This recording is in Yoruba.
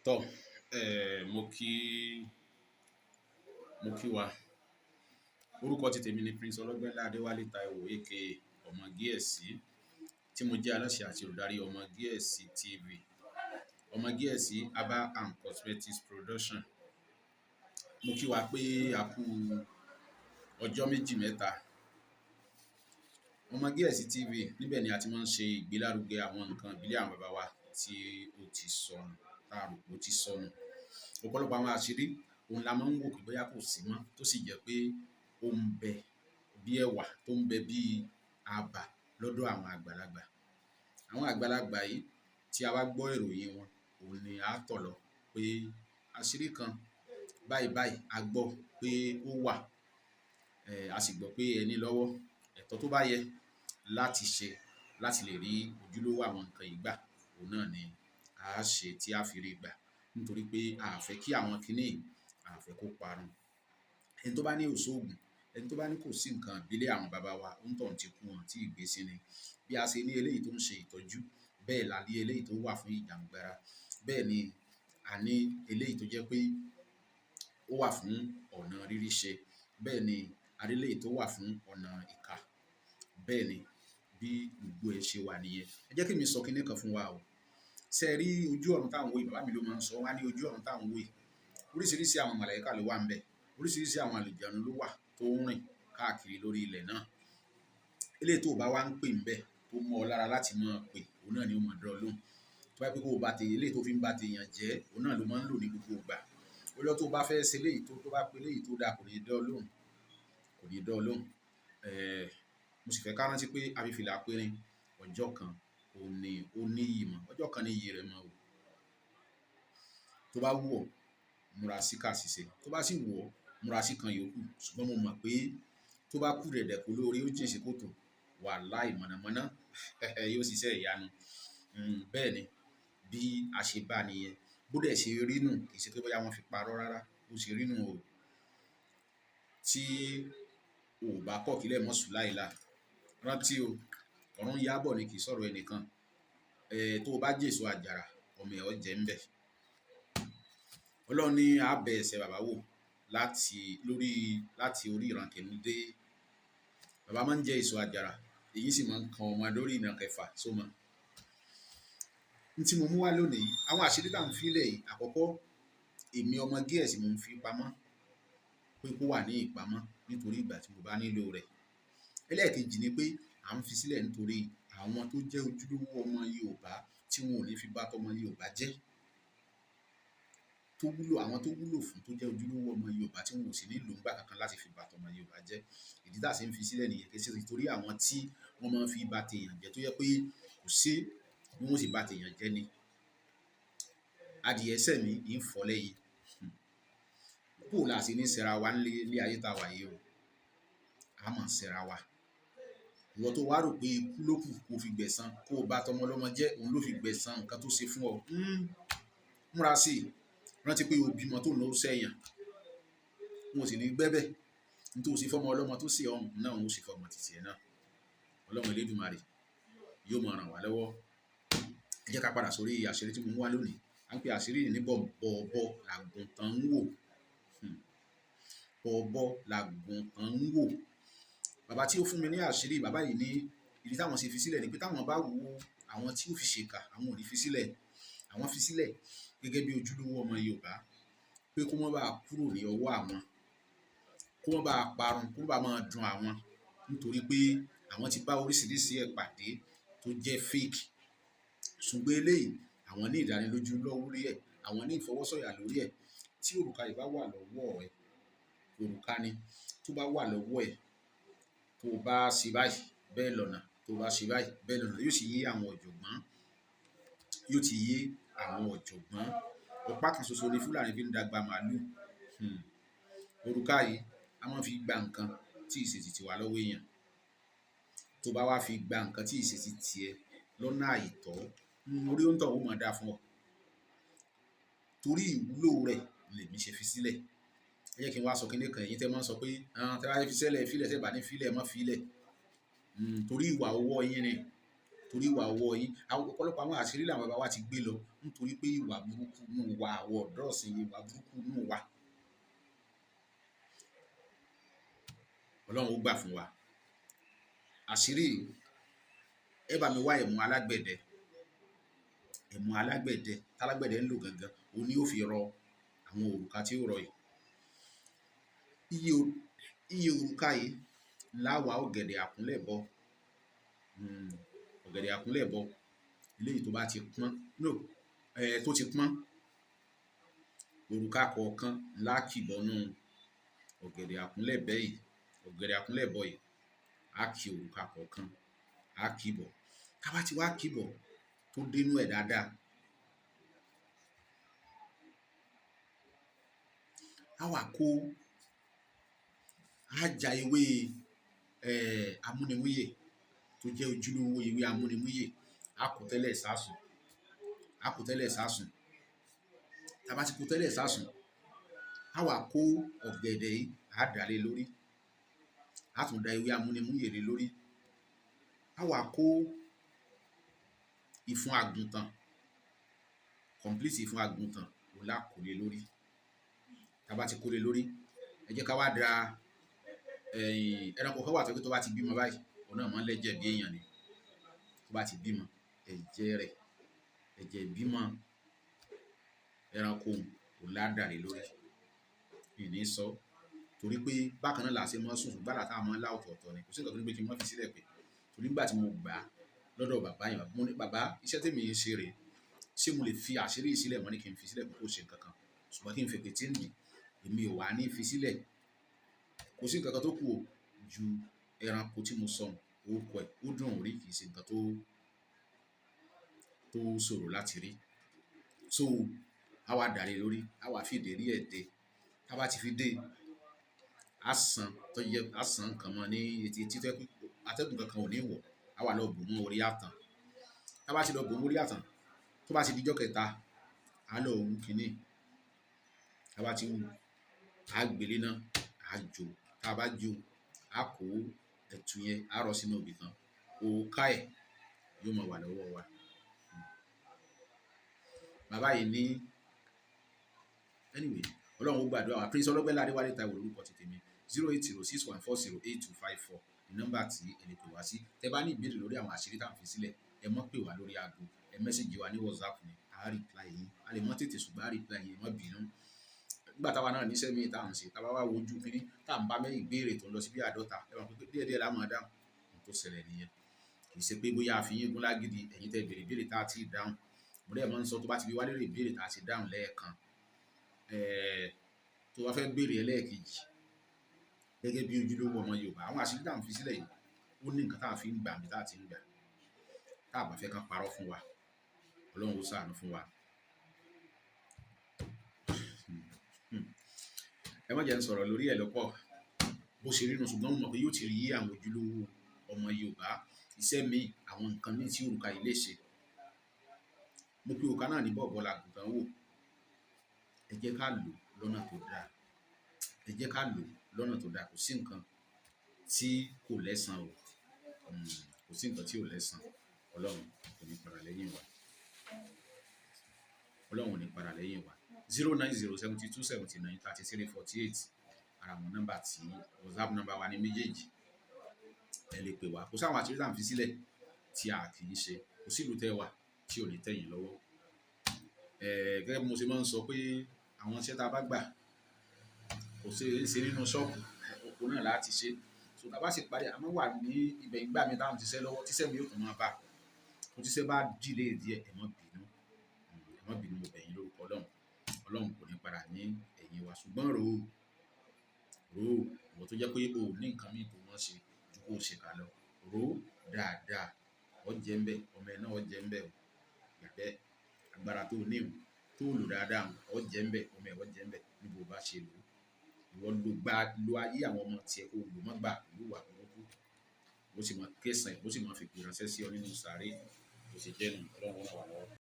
Tọ́, mo kí wa. Orúkọ ti tèmi ni Prince Ọlọ́gbẹ́nlá Adéwálé Táíwò, aka Ọmọ Gíẹ̀sí, tí mo jẹ́ aláṣẹ àti olùdarí Ọmọ Gíẹ̀sí TV, Ọmọ Gíẹ̀sí Herbal and Cosmetics Production. Mo kí wa pé a kú ọjọ́ méjì mẹ́ta. Ọmọ Gíẹ̀sí TV, níbẹ̀ ni a ti máa ń ṣe ìgbélárugẹ àwọn nǹkan ìbílẹ̀ àwọn bàbá wa tí ó ti sọnù, tá a rò pé ó ti sọnù. Ọ̀pọ̀lọpọ̀ àwọn àṣírí òun la máa ń wò pé bóyá kò sí mọ́, tó sì jẹ́ pé ó ń bẹ bí ẹwà, tó ń bẹ bí abà lọ́dọ̀ àwọn àgbàlagbà. Àwọn àgbàlagbà yìí tí a bá gbọ́ ìròyìn wọn, òun ni a tọ̀ lọ pé àṣírí kan báyìí báyìí a gbọ́ pé ó wà, a sì gbọ́ pé ẹni lọ́wọ́ ẹ̀tọ́ tó bá yẹ láti ṣe láti lè rí ojúlówó àwọn nǹkan yìí gbà, òun náà ni a ṣe tí a fi rí gbà, nítorí pé a fẹ́ kí àwọn kinní yìí, a fẹ́ kó parun. Ẹni tó bá ní òṣoògùn, ẹni tó bá ní kò sí nǹkan ìbílẹ̀ àwọn bàbá wa, òǹtọ̀hún ti kú wọn tí ìgbésí ni. Bí a ṣe ní eléyìí tó ń ṣe ìtọ́jú, bẹ́ẹ̀ la ní eléyìí tó wà fún ìjàǹgbara, bẹ́ẹ̀ ni a ní eléyìí tó jẹ́ pé ó wà fún ọ̀nà rírí ṣe, bẹ́ẹ̀ ni a rí eléyìí tó wà fún ọ̀nà ìkà. Bẹ́ẹ̀ ni bí gbogbo ẹ̀ ṣe wà nìyẹn. Ẹ jẹ́ kí mi sọ kinní kan fún wa o. Ṣé ẹ rí ojú ọ̀run táwọn wò yìí? Bàbá mi ló máa ń sọ, wọ́n á ní ojú ọ̀run táwọn wò yìí, oríṣiríṣi àwọn màláíkà ló wà ńbẹ̀, oríṣiríṣi àwọn àlùjànnú ló wà tó ń rìn káàkiri lórí ilẹ̀ náà. Eléyìí tó o bá wá ń pè ńbẹ̀, tó mọ́ ọ lára láti máa pè, òun náà ni ó máa dán ọ lóhùn. Tó bá jẹ́ pé kó o bá ti eléyìí tó fi ń ba tèèyàn jẹ́, òun náà ló máa ń lò ní gbogbo ìgbà. Ọjọ́ tó o bá fẹ́ ṣe eléyìí tó bá pe eléyìí tó dáa, kò ní dán ọ lóhùn, kò ní dán ọ lóhùn. Mo sì fẹ́ ká rántí pé abífìlà pérín, ọjọ́ kan òun ni ó níyì mọ́, ọjọ́ kan ní iyì rẹ̀ mọ́ o. Tó bá wù ọ́, múra sí kà ṣíṣe. Tó bá sì wù ọ́, múra sí kan yòókù. Ṣùgbọ́n mo mọ̀ pé tó bá kú dẹ̀dẹ̀ kó lóore ó jìn sí kòtò, wàláì mọ̀nàmọ́ná yóò ṣiṣẹ́ ìyanu. Bẹ́ẹ̀ ni bí a ṣe bá nìyẹn. Bó dẹ̀ ṣe rí nù, kì í ṣe pé bóyá wọ́n fi parọ́ rárá, bó ṣe rí nù o. Tí o ò bá kọ̀ kílẹ̀ mọ́ sùn láìla, rántí o, ọ̀run yábọ̀ ni, kì í sọ̀rọ̀ ẹnìkan. Tó o bá jèso àjàrà, ọmọ ẹ̀ ọ́ jẹ́ ń bẹ̀. Ọlọ́run ní á bẹ ẹsẹ̀ bàbá wò láti lórí láti orí ìran kìíní dé. Bàbá máa ń jẹ èso àjàrà, èyí sì máa ń kan ọmọ lórí ìran kẹfà sómọ. N tí mo mú wá lónìí, àwọn àṣírí tá à ń filẹ̀ yìí, àkọ́kọ́, èmi Ọmọ Gíẹ̀sì mò ń fi pamọ́ pé kó wà ní ìpamọ́ nítorí ìgbà tí mo bá nílò rẹ̀. Ẹlẹ́ẹ̀kejì ni pé à ń fi sílẹ̀ nítorí àwọn tó jẹ́ ojúlówó ọmọ Yorùbá tí wọn ò ní fi bá tọmọ Yorùbá jẹ́. Tó wúlò, àwọn tó wúlò fún, tó jẹ́ ojúlówó ọmọ Yorùbá tí wọn ò sì ní lò ńgbà kankan láti fi bá tọmọ Yorùbá jẹ́. Ìdí tá a sì ń fi sílẹ̀ nìyẹn. Kì í ṣe nítorí àwọn tí wọ́n máa ń fi bá tèèyàn jẹ́, tó jẹ́ pé kò sí bí wọ́n sì bá tèèyàn jẹ́ ni. Adìẹ sẹ̀ mí ń fọ́ lẹ́yìn. Bó la ṣe ní ṣẹra wa nílé ilé ayé tá a wà yìí o. A máa ṣẹra wa. Ìwọ tó wá rò pé ikú ló kù kó fi gbẹ̀san, kó o bá tọmọ ọlọ́mọ jẹ́, òun ló fi gbẹ̀san nǹkan tó ṣe fún ọ. Múra sí i. Rántí pé o bímọ tó ń lọ sẹ́yàn. Wọn ò sì ní gbẹ́bẹ̀. Ní tó ṣe fọ́mọ ọlọ́mọ tó sì ọ̀hún náà, òun ó sì fọ́mọ tìtì ẹ̀ náà. Ọlọ́run Elédùmarè yóò máa ràn wá lọ́wọ́. Ẹ jẹ́ ká padà sórí àṣírí tí mo mú wá lónìí. À ń pe àṣírí yìí ní bọ̀bọ̀ làgùntàn ń wò. Bọ̀bọ̀ làgùntàn ń wò. Bàbá tí ó fún mi ní àṣírí, bàbá yìí ní ìdí táwọn ṣe fi sílẹ̀ ni pé táwọn bá wo àwọn tí ó fi ṣèkà, àwọn ò ní fi sílẹ̀. Àwọn fi sílẹ̀ gẹ́gẹ́ bí ojúlówó ọmọ Yorùbá pé kó má bá kúrò ní ọwọ́ àwọn, kó má bá parun, kó má bá máa dùn àwọn, nítorí pé àwọn ti bá oríṣiríṣi ẹ̀ pàdé tó jẹ́ fake. Ṣùgbọ́n eléyìí, àwọn ní ìdánilójú lórí ẹ̀, àwọn ní ìfọwọ́sọ̀yà lórí ẹ̀. Tí òrùka yìí bá wà lọ́wọ́ ẹ, òrùka ni, tó bá wà lọ́wọ́ ẹ, tó bá ṣe báyìí, bẹ́ẹ̀ lọ́nà, tó bá ṣe báyìí, bẹ́ẹ̀ lọ́nà, yóò sì yé àwọn ọ̀jọ̀gbọ́n, yóò ti yé àwọn ọ̀jọ̀gbọ́n. Ọ̀pá kan ṣoṣo ni Fúlàní fi ń dàgbà màálù. Òrùka yìí, a máa ń fi gba nǹkan tí ì ṣe titi wa lọ́wọ́ èèyàn. Tó bá wá fi gba nǹkan tí ì ṣe titi ẹ lọ́nà àìtọ́, orí òǹtọ̀hún ó máa dá fún ọ. Torí ìwúlò rẹ̀ lèmi ṣe fi sílẹ̀. Ẹ jẹ́ kí n wá sọ kíní kan, ẹ̀yin tẹ́ máa ń sọ pé, tẹ́ bá fi sílẹ̀, filẹ̀, tẹ́ bá ní filẹ̀, má filẹ̀. Torí ìwà ọwọ́ yín ni. Torí ìwà ọwọ́ yín, àwọn ọ̀pọ̀lọpọ̀ àwọn àṣírí làwọn bàbá wa ti gbé lọ nítorí pé ìwà burúkú nù wa, àwọn ọ̀dọ́ ọ̀sìn ìwà burúkú nù wa. Ọlọ́run ó gbà fún wa. Àṣírí, ẹ bá mi wá ẹ̀mú alágbẹ̀dẹ. Ẹ̀mú alágbẹ̀dẹ tálágbẹ̀dẹ ń lò gangan, òun ni ó fi rọ àwọn òrùka tí ó rọ yìí. Iye òrùka yìí láwàá ọ̀gẹ̀dẹ̀ àkúnlẹ̀bọ. Ọ̀gẹ̀dẹ̀ àkúnlẹ̀bọ, eléyìí tó bá ti pọ́n, no, tó ti pọ́n, òrùka kọ̀ọ̀kan la kì bọnú ọ̀gẹ̀dẹ̀ àkúnlẹ̀bẹ́ yìí, ọ̀gẹ̀dẹ̀ àkúnlẹ̀bọ yìí, á kì òrùka kọ̀ọ̀kan, á kì bọ̀. Tá bá ti wá kì bọ̀ tó dénú ẹ̀ dáadáa, á wà kó, á ja ewé amúnimúyè tó jẹ́ ojúlówó ewé amúnimúyè, á kó tẹ́lẹ̀ sásùn, á kó tẹ́lẹ̀ sásùn. Tá bá ti kó tẹ́lẹ̀ sásùn, á wà kó ọ̀gẹ̀dẹ̀ yìí, á dà lé lórí, á tún da ewé amúnimúyè lé lórí, á wà kó ìfun àgùntàn, complete ìfun àgùntàn òun lá kó lé lórí. Tá bá ti kó lé lórí, ẹ jẹ́ ká wá da ẹranko kan wà tó jẹ́ pé tó bá ti bímọ báyìí, òun náà máa ń lẹ́jẹ̀ bí èèyàn ni. Tó bá ti bímọ, ẹ̀jẹ̀ rẹ̀, ẹ̀jẹ̀ ìbímọ ẹranko òun lá dà lé lórí. Mi ò ní sọ, torí pé bákan náà là ṣe máa ń sùn, ṣùgbọ́n àlá tá a máa ń lá ọ̀tọ̀ọ̀tọ̀ ni. Kò sí nǹkan tó ní pé kí n má fi sílẹ̀ pé, torí nígbà tí mo gbà á lọ́dọ̀ bàbá yẹn, mo ní bàbá, iṣẹ́ tí èmi ń ṣe rèé, ṣé mo lè fi àṣírí yìí sílẹ̀? Wọ́n ní kí n fi sílẹ̀ pé kò ṣe nǹkan kan, ṣùgbọ́n kí n fi pé tí ń dì, èmi ò wá ní fi sílẹ̀. Kò sí nǹkan kan tó kù o ju ẹranko tí mo sọ orúkọ ẹ̀, ó dùn rí, kì í ṣe nǹkan tó ṣòro láti rí. So a wá dà lé lórí, a wá fi ìdérí ẹ̀ dé. Tá bá ti fi dé, a san tó yẹ, a san nǹkan mọ́ ní etí etí tó yẹ pé atẹ́gùn kankan ò ní wọ̀, a wá lọ bò mọ́ orí àtàn. Tá bá ti lọ bò mọ́ orí àtàn, tó bá ti di ọjọ́ kẹta, a lọ wú kíní. Tá bá ti wú, a gbélé náà, a jó. Tá bá jó, a kó ẹ̀tù yẹn, a rọ sínú ibì kan. Òrùka ẹ̀ yóò máa wà lọ́wọ́ wa. Bàbá yìí ní, anyway, Ọlọ́run ó gbàdúrà wa. Prince Ọlọ́gbẹ́lá Adéwálé Táíwò lórúkọ ti tèmi. 08061408254 ní nọ́mbà tí ẹ lè pè wá sí. Tẹ bá ní ìbéèrè lórí àwọn àṣírí tá à ń fi sílẹ̀, ẹ mọ́ pè wá lórí aago, ẹ message wa ní WhatsApp ni, a reply yín. A lè mọ́ tètè ṣùgbọ́n a reply yín, ẹ má bínú. Nígbà táwa náà níṣẹ́ míì tá à ń ṣe, tá bá wá wojú kíní, tá à ń bá mẹ́rin ìbéèrè tó ń lọ sí bí àádọ́ta, ẹ mọ̀ pé díẹ̀díẹ̀ la máa dáhùn. Ohun tó ṣẹlẹ̀ nìyẹn. Kì í ṣe pé bóyá a fi yín gún lágídí, ẹ̀yin tẹ béèrè ìbéèrè tá a ti dáhùn. Mo dẹ̀ máa ń sọ tó bá ti fi wá lórí ìbéèrè tá a ti dáhùn lẹ́ẹ̀kan. Tó bá fẹ́ béèrè ẹlẹ́ẹ̀kejì, gẹ́gẹ́ bí ojúlówó ọmọ Yorùbá, àwọn àṣírí tá à ń fi sílẹ̀ yìí, ó ní nǹkan tá a fi ń gbà níbi tá a ti ń gbà. Tá a bá fẹ́ kán parọ́ fún wa, Ọlọ́run ó ṣàánú fún wa. Ẹ má jẹ́ n sọ̀rọ̀ lórí ẹ̀ lọ́pọ̀. Bó ṣe rí nu, ṣùgbọ́n mo mọ̀ pé yóò ti rí àwọn ojúlówó ọmọ Yorùbá, iṣẹ́ mi, àwọn nǹkan mi tí òrùka yìí lè ṣe. Mo pe òrùka náà ní bọ̀bọ̀ làgùntàn wò. Ẹ jẹ́ ká lò lọ́nà tó dáa. Ẹ jẹ́ ká lò lọ́nà tó dáa. Kò sí nǹkan tí kò lẹ́san o. Kò sí nǹkan tí ò lẹ́san. Ọlọ́run kò ní padà lẹ́yìn wa. Ọlọ́run ò ní padà lẹ́yìn wa. 09072793348 ara àwọn nọ́mbà tí WhatsApp nọ́mbà wa ní méjèèjì. Ẹ lè pè wá. Kò sí àwọn àṣírí tá à ń fi sílẹ̀ tí a kì í ṣe. Kò sí ìlú tẹ́ wà tí ò ní tẹ̀yìn lọ́wọ́. Gẹ́gẹ́ bí mo ṣe máa ń sọ pé àwọn iṣẹ́ tá a bá gbà kò ṣe é ṣe nínú ṣọ́ọ̀bù, oko náà láti ṣe. So tá a bá sì parí, a máa wà ní ibẹ̀ ìgbà mi táwọn ti ṣiṣẹ́ lọ́wọ́, tíṣẹ́ mi yóò tún máa bá. Tó tíṣẹ́ bá delay díẹ̀, ẹ má bínú. Ẹ má bínú, mo bẹ̀ yín lórúkọ Ọlọ́run. Ọlọ́run kò ní padà ní ẹ̀yìn wa. Ṣùgbọ́n rò ó, rò ó, ìwọ tó jẹ́ pé o ò ní nǹkan mìíràn tó mọ̀ ṣe ju kó ṣe kà lọ. Rò ó dáadáa. Ó jẹ́ ń bẹ, ọmọ ẹ náà ó jẹ́ ń bẹ o. Gbà bẹ́ẹ̀, agbára tó ní o, tó lò dáadáa, ó jẹ́ ń bẹ, ọmọ ẹ ó jẹ́ ń bẹ ní bó bá ṣe lò ó. Ìwọ ló gba, lo ayé àwọn ọmọ tí ẹ kó lò mọ́ gbà pẹ̀lú ìwà burúkú. Ó sì máa kẹ́sàn-án, ó sì máa fi ìpè ránṣẹ́ sí ọ nínú sàárè. Bó ṣe jẹ́ nu, Ọlọ́run ó ràn wá lọ́wọ́.